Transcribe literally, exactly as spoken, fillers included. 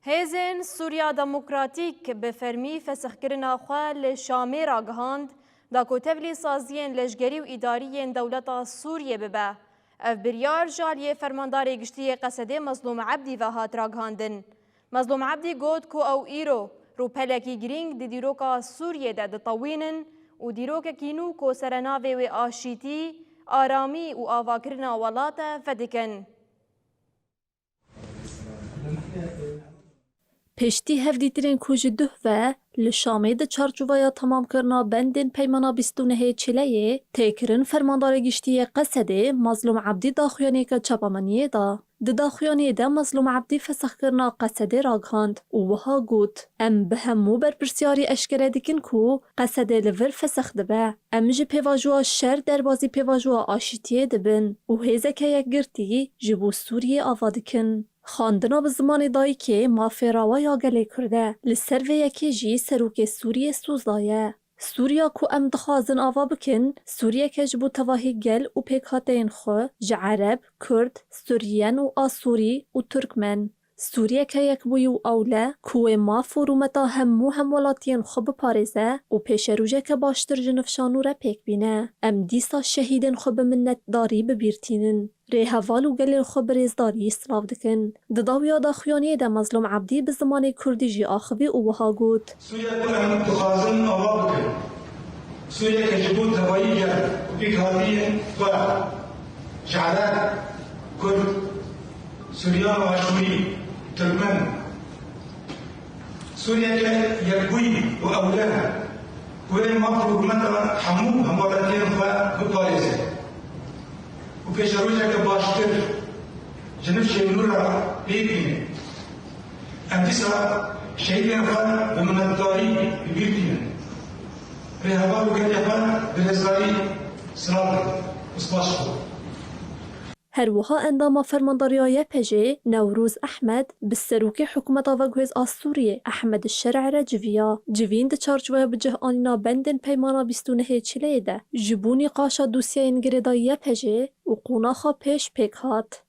Hêzên Sûriya Demokratîk bi fermî fesixkirina xwe li Şamê ragihand, da ku tevlî saziyên leşgerî û îdarî yên dewleta Sûriyê bibe. Ev biryar ji aliyê Fermandarê Giştî yê Qesedê Mezlûm Ebdî ve hat ragihandin. Mezlûm Ebdî got ku ew îro rûpelekî girîng di dîroka Sûriyê de ditewînin û dîrokekî nû ku serenavê wê aşîtî, aramî û avakirina welat e, vedikin. Piştî hevdîtinên ku ji duh ve li Şamê di çarçoveya temamkirina bendên Peymana bîst û nehê Çileyê tê kirin, Fermandarê Giştî yê Qesedê Mezlûm Ebdî daxuyaniyeke çapemeniyê da. Di daxuyaniyê de Mezlûm Ebdî fesixkirina Qesedê ragihand û wiha got, Em bi hemû berpirsiyarî eşkere dikin ku Qesedê li vir fesix dibe. Em ji pêvajoya şer derbazî pêvajoya aşîtiyê dibin û hêzeke yekgirtî ji bo Sûriyê ava dikin. Xwendina bi zimanê dayikê mafê rawa ya gelê Kurd e. Li ser vê yekê jî serokê Sûriyê soz daye. Sûriya ku em dixwazin ava bikin, Sûriyeke ji bo tevahî gel û pêkhateyên xwe ji Ereb, Kurd, Suryen û Asûrî û Turkmen. Sûriyeke yekbûyî û ewle ku wê maf û rûmeta hemû hemwelatiyên xwe biparêze û pêşerojeke baştir ji nifşanû re pêk bîne. Em dîsa şehîdên xwe bi minnetdarî bi bîr tînin. Rêheval û gelên xwe bi rêzdarî silav dikin. Di dawiya daxuyaniyê de Mezlûm Ebdî bi zimanê kurdî jî axivî û wiha got. Sûriya ku em dixwazin ava bikin. Sûriyeke ji bo tevayî gel û pêkhatiyên xwe ji Ereb, Kurd, Suryan û Aşûrî, Tirkmen. Sûriyeke yekbûyî û ewle ku wê maf û hurmeta hemû hemwelatiyên xwe biparêze û pêşerojeke baştir ji nifşên nû re pê bîne. Em dîsa şehîdên xwe bi minnetdarî bi bîr tînin. Rêheval û gelê xwe bi rêzdarî silav dikin û spas ji xwe. Her wiha endama fermandariya Y P J'ê Newroz Ehmed bi serokê hikûmeta veguhêz a Sûriyê Ehmed Şer'e re civiya. Civîn di çarçoveya bi cih anîna bendên Peymana bîst û nehê Çileyê de ji bo nîqaşa dosyeyên girêdayî Y P J'ê û qonaxa pêş pêk hat.